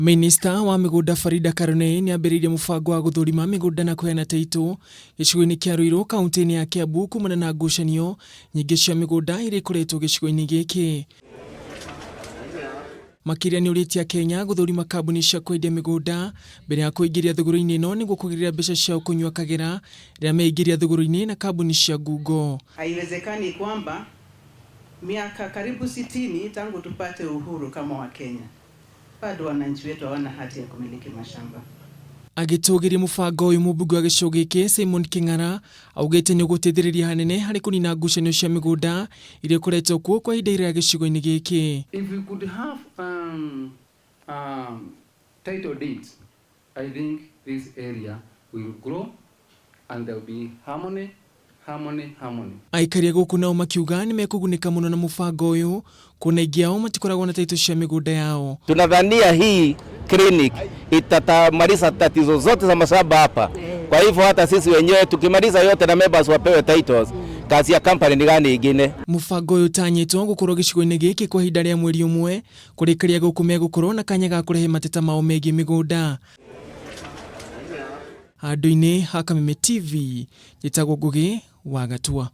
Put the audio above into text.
Minista wa mĩgũnda Farida Karunei nĩ ambĩrĩirie mũbango wa gũthũrima mĩgũnda na kũheana taitũ gĩcigo-inĩ kĩa Ruiru kaunti-inĩ ya Kiambu kumana na ngucanio nyingĩ cia mĩgũnda iria ikoretwo gĩcigo-inĩ gĩkĩ. Makĩria nĩ ũrĩtie Akenya gũthũrima kambuni cia kwendia mĩgũnda mbere ya kũingĩria thũgũrĩ-inĩ ĩno nĩguo kũgirĩrĩria mbeca ciao kũnyua kagera rĩrĩa meingĩria thũgũrĩ-inĩ na kambuni cia ngungo. Haiwezekani kwamba miaka karibu 60 tangu tupate uhuru kama Wakenya, bado wananchi wetu hawana hati ya kumiliki mashamba. Agĩtũgĩria mũbango ũyũ, mũmbunge wa gĩcigo gĩkĩ Simon Kĩng'ara augĩte nĩ ũgũteithĩrĩria hanene harĩ kũnina ngucanio cia mĩgũnda iria ikoretwo kuo kwa ihinda iraya gĩcigo-inĩ gĩkĩ. If we could have title deeds, I think this area will grow and there will be harmony, harmony, harmony. Aikari a gũkũ nao makiuga nĩ mekũgunĩka mũno na mũbango ũyũ kuona aingĩ ao matikoragwo na taitũ cia mĩgũnda yao. Tunadhania hii clinic itatamaliza tatizo zote za mashamba hapa. Kwa hivyo hata sisi wenyewe tukimaliza yote na members wapewe titles, kazi ya company ni gani ingine? Mũbango ũyũ ũtanyĩtwo gũkorwo gĩcigo-inĩ gĩkĩ kwa ihinda rĩa mweri ũmwe, kũrĩa aikari a gũkũ megũkorwo na kanya ga kũrehe mateta mao megiĩ mĩgũnda. Handũ-inĩ ha Kameme TV, njĩtagwo Ngũgĩ wa Gatua.